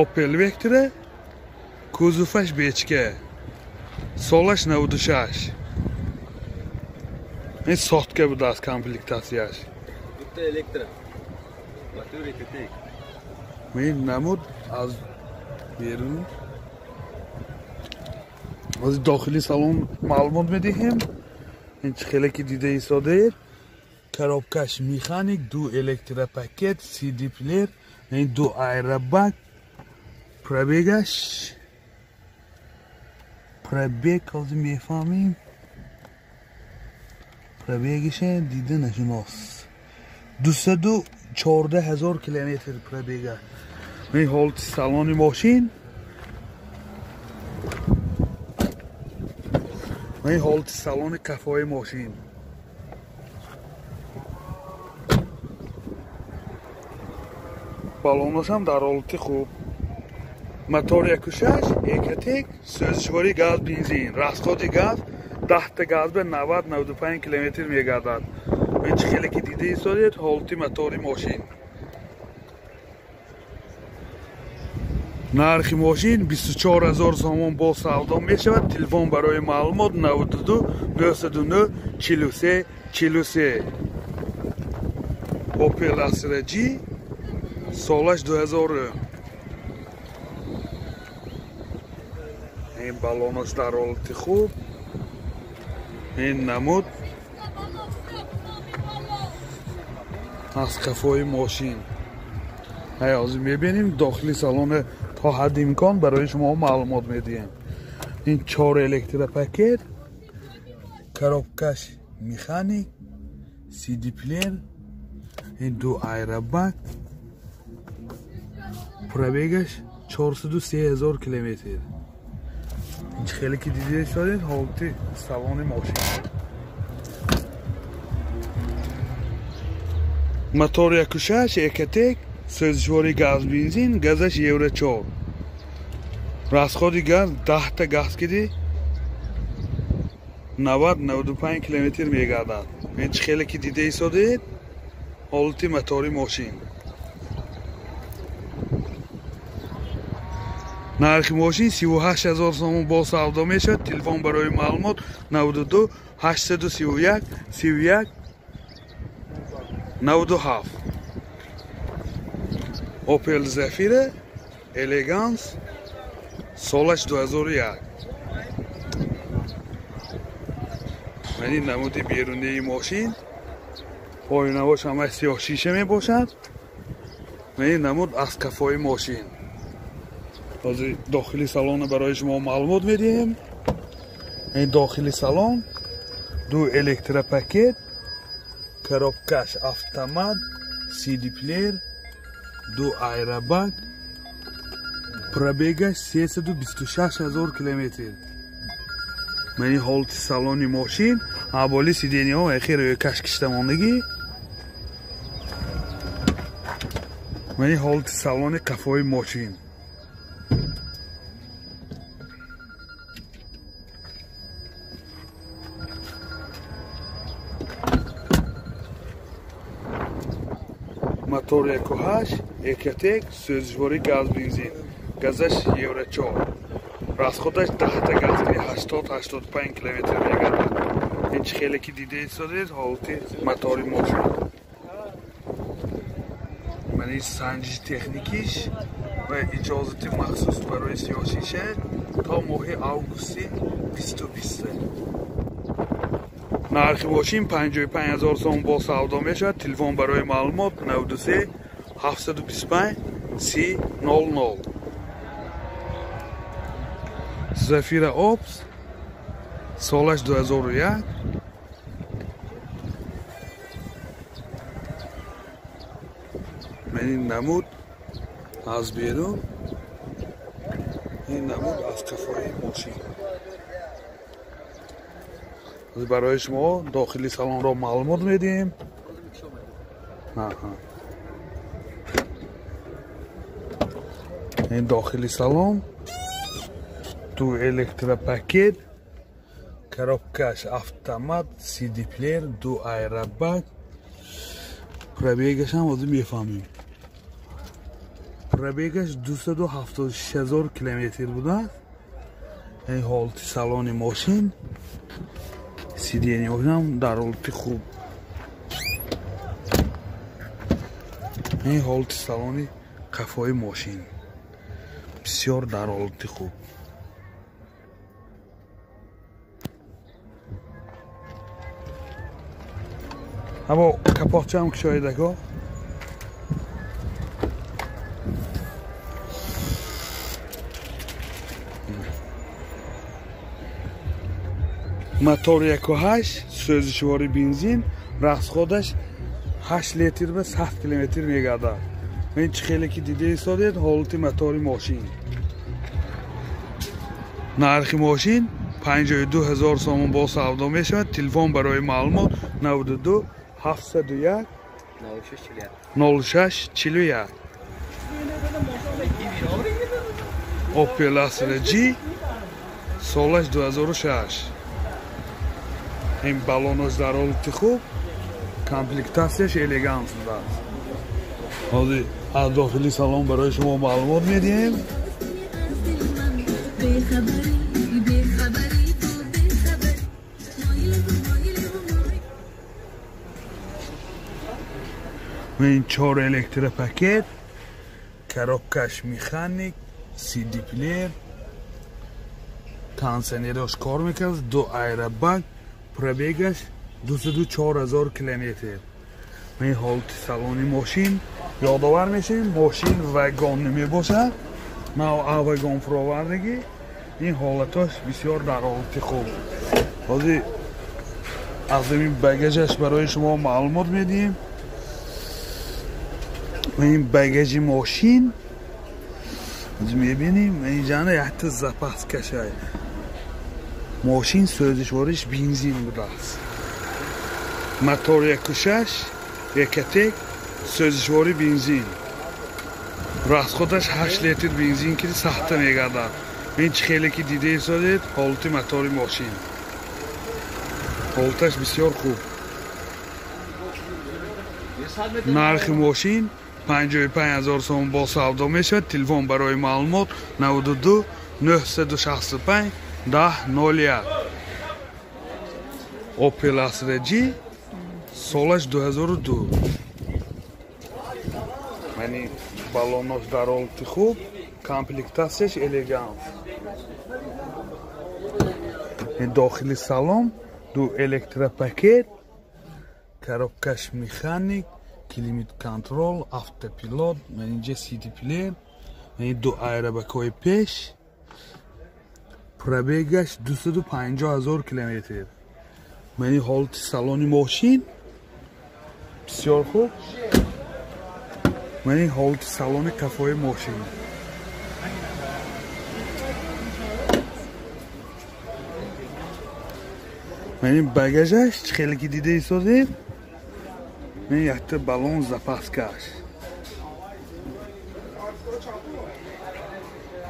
Opel Vectra, кузоваш бечка, солаш 96. Ин сотка будааст комплектатсияш. Дутта электро. Мотори Ecotec. Ин намуд аз берун. Аз дохили салон маълумот медиҳем. Ин чӣ хеле ки дида истодед. Коробкаш механик, ду электропакет, CD плеер, ин ду аэробак, пробегаш пробег ҳозир мефаҳмем. Пробегиша дида нашунос. 214 ҳазор километр пробега. Ин ҳолати салони мошин. Ин ҳолати салони қафои мошин. Балонашам дар ҳолати хуб. Мотор 1.6, Ecotec, сӯзишвории газ, бензин. Расходи газ 10 газ ба 90-95 километр мегардад. Ин чӣ хеле ки дида истодед ҳолати мотори мошин. Нархи мошин 24 ҳазор сомон бо савдо мешавад. Телефон барои маълумот 92 909 43 43. Opel Astra G, солаш 2000. Ин балонаш дар ҳолати хуб. Ин намуд аз қафои мошин. Ҳозир мебинем дохили салон то ҳадди имкон барои шумо маълумот медиҳем. Ин 4 электропакет, коробкаш механик, CD плеер, ин ду аэробак, пробегаш 403 ҳазор километр. Ин чӣ хеле ки дида истодед ҳолати салони мошин. Мотор 1.6 Ecotec, сӯзишвории газ, бензин, газаш Евро 4. Расходи газ 10 газ киди 90-95 километр мегардад. Ин чӣ хеле ки дида истодед ҳолати мотори мошин. Нархи мошин 38 ҳазор сомон бо савдо мешавад. Телефон барои маълумот 92 831 31 97. Opel Zafira Elegance, солаш 2001. Ин намуди берунии мошин. Оинавош ҳамаи сиёҳ шиша мебошад. Ин намуд аз қафои мошин. Ҳозир дохили салонро барои шумо маълумот медиҳем. Ин дохили салон ду электропакет, коробкаш автомат, CD плеер, ду аэробак, пробегаш 326 ҳазор километр. Ман ин ҳолати салони мошин, аболи сидениҳо ахир рӯйкаш киштамондагӣ. Ман ин ҳолати салони қафои мошин. Мотор 1.8 Ecotec, сӯзишвории газ, бензин, газаш Евро 4. Расходаш 10 газ ки 80-85 километр мегардад. Ин чӣ хеле ки дида истодед ҳолати мотори мошин. Ман ин санҷиши техникиш ва иҷозати махсус барои сиёҳшиша то моҳи августи 2020. Нархи мошин 55 ҳазор сомон бо савдо мешавад. Телефон барои маълумот 93 725 30 00. Zafira Ops, солаш 2001. Ман ин намуд аз берун, ин намуд аз қафои мошин. Барои шумо дохили салонро маълумот медиҳем. Ин дохили салон ду электропакет, коробкаш автомат, CD плеер, ду аэробак, пробегашам ҳозир мефаҳмем. Пробегаш 276 000 километр будааст. Ин ҳолати салони мошин, сиденьяҳам дар ҳолати хуб. Ин ҳолати салони қафои мошин бисёр дар ҳолати хуб. Ҳаво капоқчаам кушоидако. Мотор 1.8, сӯзишвори бензин, расходаш 8 литр ба 100 километр мегардад. Ин чӣ хеле ки дида истодед ҳолати мотори мошин. Нархи мошин 52 000 сомон бо савдо мешавад. Телефон барои маълумот 92 701 06 41. Opel Astra G солаш 2006. Ин балонош дар ҳолати хуб, комплектатсияш элегант будааст. Ҳозир аз дохили салон барои шумо маълумот медиҳем. Ин 4 электропакет, коробкаш механик, CD плеер, кондиционераш кор мекард, 2 аэробаг, пробегаш 204 000 километр. Ин ҳолати салони мошин ёдовар мешавем, мошин вагон намебошад, нав вагон фуровардагӣ. Ин ҳолатош бисёр дар ҳолати хуб. Ҳозир аз ин багажаш барои шумо маълумот медиҳем. Ин багажи мошин мебинем, инҷана якта запас кашай. Мошин сӯзишвориш бензин будааст. Мотор 1.6, Ecotec, сӯзишвори бензин. Расходаш 8 литр бензин ки сахта мегардад. Ин чӣ хеле ки дида истодед ҳолати мотори мошин. Ҳолаташ бисёр хуб. Нархи мошин 55 000 сомон бо савдо мешавад. Телефон барои маълумот 92 965 10 01. Opel Astra G солаш 2002. Яъне балонош дар ҳолати хуб, комплектатсияш элегант. Ин дохили салон 2 электропакет, коробкаш механик, климат контрол, автопилот, инҷа CD плеер, ин 2 аэробакҳои пеш. Пробегаш 250 000 километр. Ин ҳолати салони мошин бисёр хуб. Ин ҳолати салони қафои мошин. Ин багажаш чӣ хеле ки дида истодед, ин якта балон запаскаш.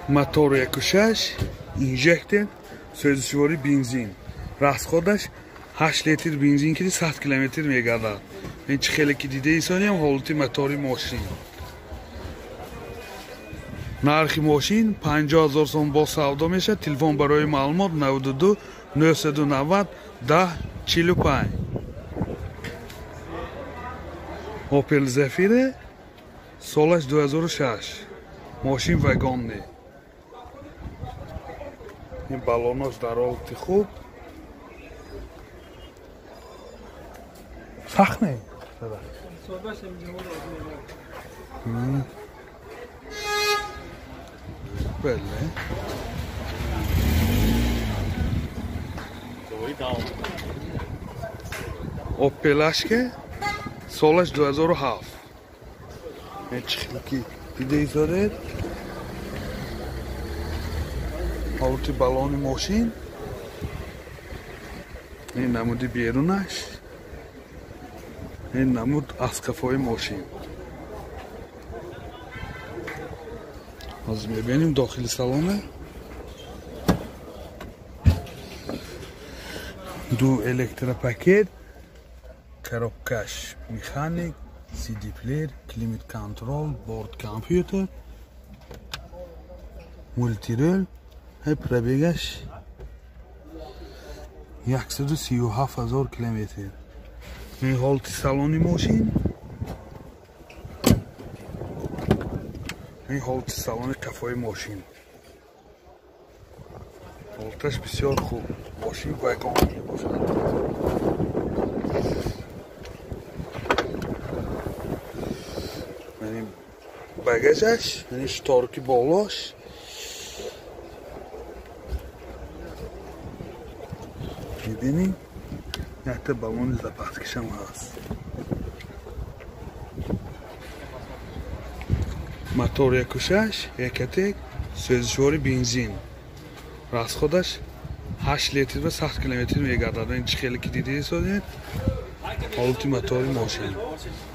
Мотор 1.6, инжектор, сӯзишвори бензин. Расходаш 8 литр бензин ки 100 километр мегардад. Ин чӣ хеле ки дида истодем ҳолати мотори мошин. Нархи мошин 50 000 сомон бо савдо мешавад. Телефон барои маълумот 92 990 10 45. Opel Zafira солаш 2006. Мошин вагонни. Ин балонош дар ҳолати хуб. Сахт не? Бале. Opel Astra солаш 2007. Ин чӣ хеле ки дида истодед ҳолати балони мошин. Ин намуди берунаш, ин намуд аз қафои мошин. Ҳозир мебинем дохили салона. 2 электропакет, коробкаш механик, CD плеер, климат контрол, борт компютер. Мультирул, пробегаш 137 000 километр. Ин ҳолати салони мошин. Ин ҳолати салони қафои мошин. Ҳолаташ бисёр хуб. Мошин вагон мебошад. Багажаш, яъне шторки болош. Мебинӣ? Якта баллони запаскишам ҳаст. Мотор 1.6, Ecotec, сӯзишвори бензин. Расходаш 8 литр ва 100 километр мегардад. Ин чӣ хеле ки дидед созед? Ҳолати мотори мошин.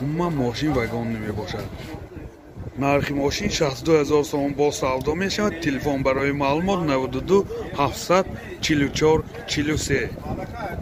Умуман мошин вагон намебошад. Нархи мошин 62 000 сомон бо савдо мешавад. Телефон барои маълумот 92 744 43.